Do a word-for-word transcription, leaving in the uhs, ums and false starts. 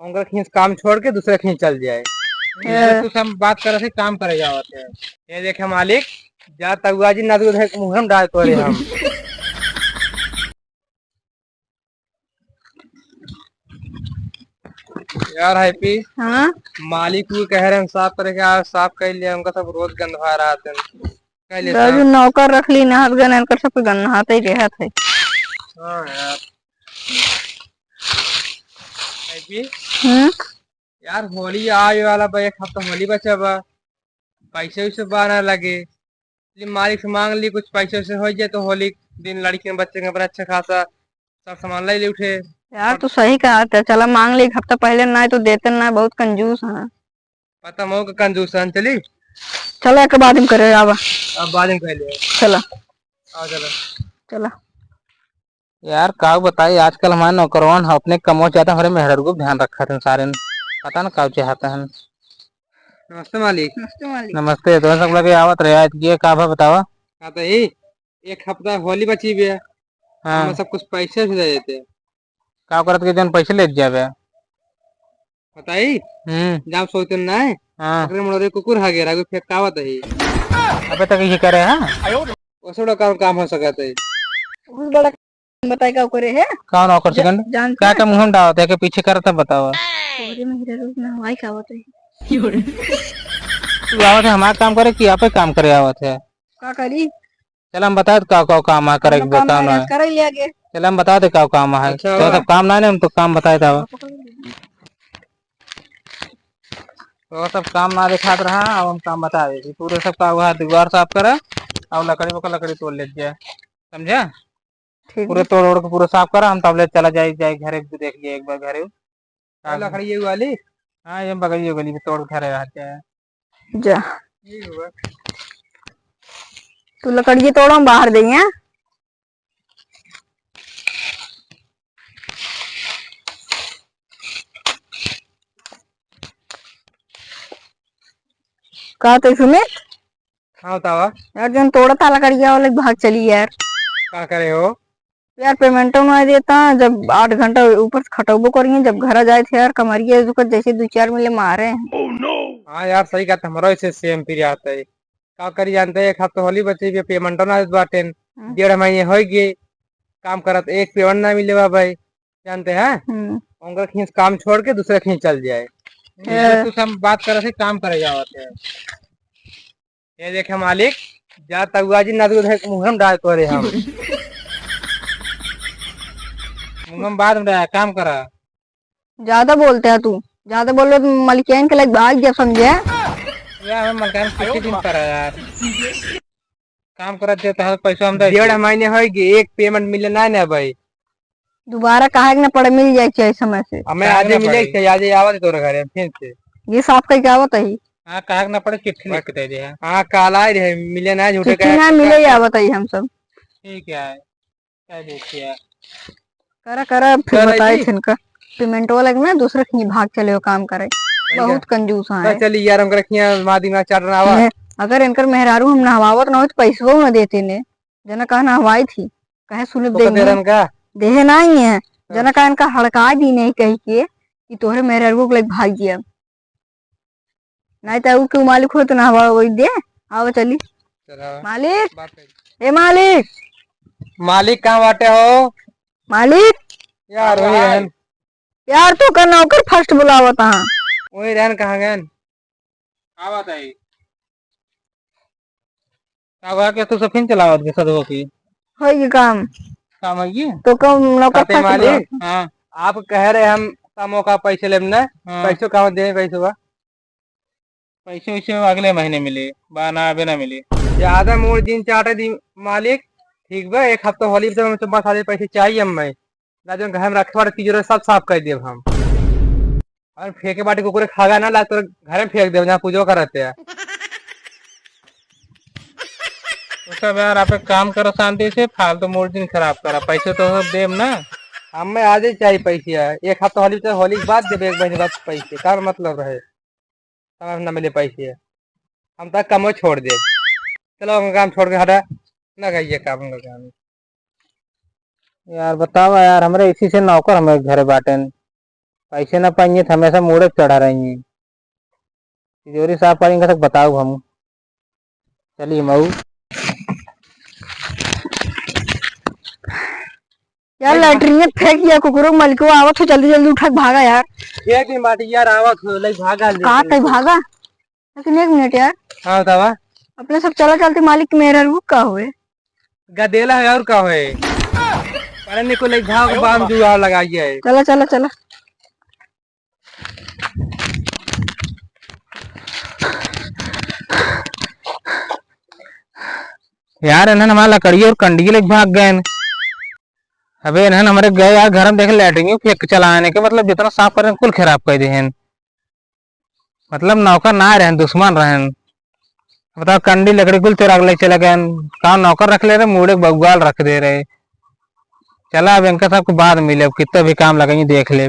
उनकर खींच काम छोड़ के दूसरे खींच चल जाए। हाँ। तू सब बात करे से काम करे जावत है। ये देखे मालिक, जा तगुआ जी ना तो उधर मुँह में डाल तोरे हम। यार हैप्पी, हाँ? मालिक भी कह रहे हैं साफ करे के, आज साफ कर लिया, उनका सब रोज गंधवा रहा था। कर लिया राजू साफ। नौकर रख ली, नहात गन, इनकर सब गन नहाते ही रहत है। हाँ यार। हैप्पी? हम्म? यार होली आवे वाला बा, एक हफ्ता होली बचा बा, पैसे वैसे बा ना लगे। ये मालिक से मांग ली, कुछ पैसे वैसे हो जाए तो होली दिन लड़कियन बच्चे के अपना अच्छा खासा सब सामान ले ले उठे। यार, तू सही कहा था, चला मांग ले, एक हफ्ता पहले ना आए तो देते ना, बहुत कंजूस हैं। पता मऊ का कंजूस हैं, चली? चला, एक बाद में करे, आवा। अब बाद में कर ले। चला। आ, चला। चला। यार, का बताई, आजकल हमारे नौकरवन ह, अपने कमो ज्यादा हमारे मेहरारू को ध्यान रखत हैं सारे। पता न का चाहत हैं। नमस्ते मालिक। नमस्ते मालिक। नमस्ते, तो सब लगे आवत रहे, आज ये का भा बतावा? का तो ही, एक हफ्ता होली बची भी है। हाँ। हम सब कुछ पैसे भी दे देते। का करत के जन पैसे ले जावे? बताई? हम्म। जाम सोचते ना है। हाँ। ओकरे मुड़ोरे कुकुर हा गया, रागू फेंकावत ही। अबे तक ये करे, हाँ? ओसे बड़ा काम, काम हो सकत है। बहुत बड़ा बताई का करे है? कौन ओकर जा-, सेकंड? जानते का हैं? का मुंह में डालत है, के पीछे करत है, बतावा। तोरे में हीरा रूप ना हवाई का आवत है। तू आवत है हमार काम करे कि आपे काम करे आवत है? का करी? चल हम बताए का का काम है करे के काम बताओ ना। करे ले आगे। चल हम बता दे का काम है। अच्छा, तो वाह। सब काम ना है, हम तो काम बताए था। तो सब काम ना दिखात रहा, अब हम काम बता दे। पूरे सब का हुआ दीवार साफ करा और लकड़ी को लकड़ी तोड़ ले जाए, समझा? ठीक पूरे है। तोड़ ओड़ के पूरा साफ करा, हम तब ले चला जाए, जाए घरे, देख लिए एक बार घरे। ये लकड़ी ये वाली? हाँ, ये बगल ये गली में तोड़ के घरे रहते हैं। जा। ये हुआ। तू लकड़ी तोड़ो, हम बाहर देंगे, हाँ? का तो सुमित? हाँ, बतावा। यार, जन तोड़ा था लकड़िया वाले, भाग चली यार। का करे हो? यार, पेमेंटो ना देता, जब आठ घंटा ऊपर से खटौबो करिए, जब घरा जाए थे यार, कमरिया दुखत जैसे दो चार मिले मारे हैं। हाँ यार, सही कहत, हमरो ऐसे सेम फिर आता है। का करी जानते हैं, एक हफ्ता होली बची भी, पेमेंटो ना देत बाटेन। हम्म। डेढ़ महीने हो गए काम करत, एक पेमेंट ना मिले बा भाई, जानते हैं? हम्म। उनकर खींच काम छोड़ के दूसरे खींच चल जाए। हाँ। तू सब बात करे से काम करे जावत है। ये देखे मालिक, जा तगुआ जी ना तो उधर मुंह में डाल तोरे हम। मुंह में बाद में डाल, काम करा। ज्यादा बोलते हैं तू, ज्यादा बोल रहे तो मलिकाइन के लग भाग जा, समझे? यार, हम मलिकाइन कुछ ही दिन पर है यार। काम करत दे तो पैसा हम दे डेढ़ महीने हो गए, एक पेमेंट मिले ना ना भाई। दोबारा कहा के ना पड़े, मिल जाए चाहिए समय से। हमें आज ही मिले चाहिए, आज ही आवत तोरे घरे फिर से। ये साफ करके आवत ही। हाँ, कहा के ना पड़े, चिट्ठी लिख के दे दे। हाँ, काल आए रहे, मिले ना, झूठे चिट्ठी कहे ना मिले, आवत ही हम सब। ठीक है। क्या देखिए? करा, करा, फिर बताए थे इनका। पेमेंट वाला के ना दूसरे कहीं भाग चले हो काम करे। सही बहुत है। कंजूस है। चली यार, हम रखिए, माँ दिमाग चाट रहा हुआ। अगर इनकर मेहरारू हम नहवावत ना हो तो पैसवो ना देते ने। जना कहा नहवाई थी, कहे सुने तो देंगे। देहे ना ही है। हाँ। जना कहा इनका हड़का दी नहीं कही के कि तोहरे मेहरारू को लेके भाग गया। नहीं तो ऊ के मालिक हो तो ना हवा वही दे। आओ चली। चला। मालिक। बात करी। ए मालिक। मालिक कहाँ बाटे हो? मालिक। यार, वही रहन। यार, तो का नौकर फर्स्ट बुलावत हाँ। वही रहन, कहाँ गए? का बात है? का बात के तू सब फिन चलावत के सदो की? होई के काम। काम है ये? तो कम नौकर खाते फर्स्ट मालिक? बुलावत हाँ। हाँ। आप कह रहे हम कमो का पैसे लेब ना, हाँ। पैसो कहाँ दे, पैसो बा? पैसे वैसे अगले महीने मिले, बा ना अबे ना मिले। ज्यादा मोर दिन चाटे दी मालिक, ठीक बा, एक हफ्ता होली से हम बस आधे पैसे चाहिए हम मैं। ना जो घर में रखे वाले तिजोरी सब साफ कर देब हम। और फेंके बाटे कुकुर खागा ना लाग, तो घर में फेंक देब जहाँ पूजो करते हैं। तो सब यार, आप एक काम करो शांति से, फालतू मूड दिन खराब करा, पैसे तो सब देब ना। हमें आज ही चाहिए पैसे, एक हफ्ता होली, तो होली के बाद देबे, एक महीने बाद पैसे, का मतलब रहे? समय ना मिले पैसे, हम तो कमो छोड़ दे। चलो, हम काम छोड़ के हटा, ना कहिए काम, ना काम। यार, बतावा यार, हमरे इसी से नौकर हमें घरे बाटेन। पैसे ना पाइए तो हमेशा मूड़े पे चढ़ा रही हैं। तिजोरी साफ करेंगे तक बताओ हम। चलिए मऊ। यार, ए, लैट्रिन में फेंक दिया कुकुरों, मलिको आवत हो, जल्दी जल्दी उठा के भागा यार। फेंक दी माटी यार, आवत हो, लई भागा ले। कहाँ कहीं भागा? लेकिन एक मिनट यार। हाँ, बतावा। अपने सब चला चलते मालिक मेहरारू का होए? गदेला है और का होए? अरे निको लई भाग, बाम जुगाड़ लगाइए। चला, चला, चला। यार, इन्हन हमार लकड़ी और कंडी लेके भाग गएन। अबे, इन्हन हमरे गए यार, घर में देखे लैट्रिन फेंक के चला आने के, मतलब, जितना साफ करेन, कुल खराब कर देहेन। मतलब, नौकर ना रहन, दुश्मन रहन। बताओ, कंडी लकड़ी कुल चोरा के लेके चले गएन। कहाँ नौकर रख ले रहे, मूड़े बउआल रख दे रहे। चला, अब इनका सबको बाद में मिले, अब कितना भी काम लगाइए, देख ले।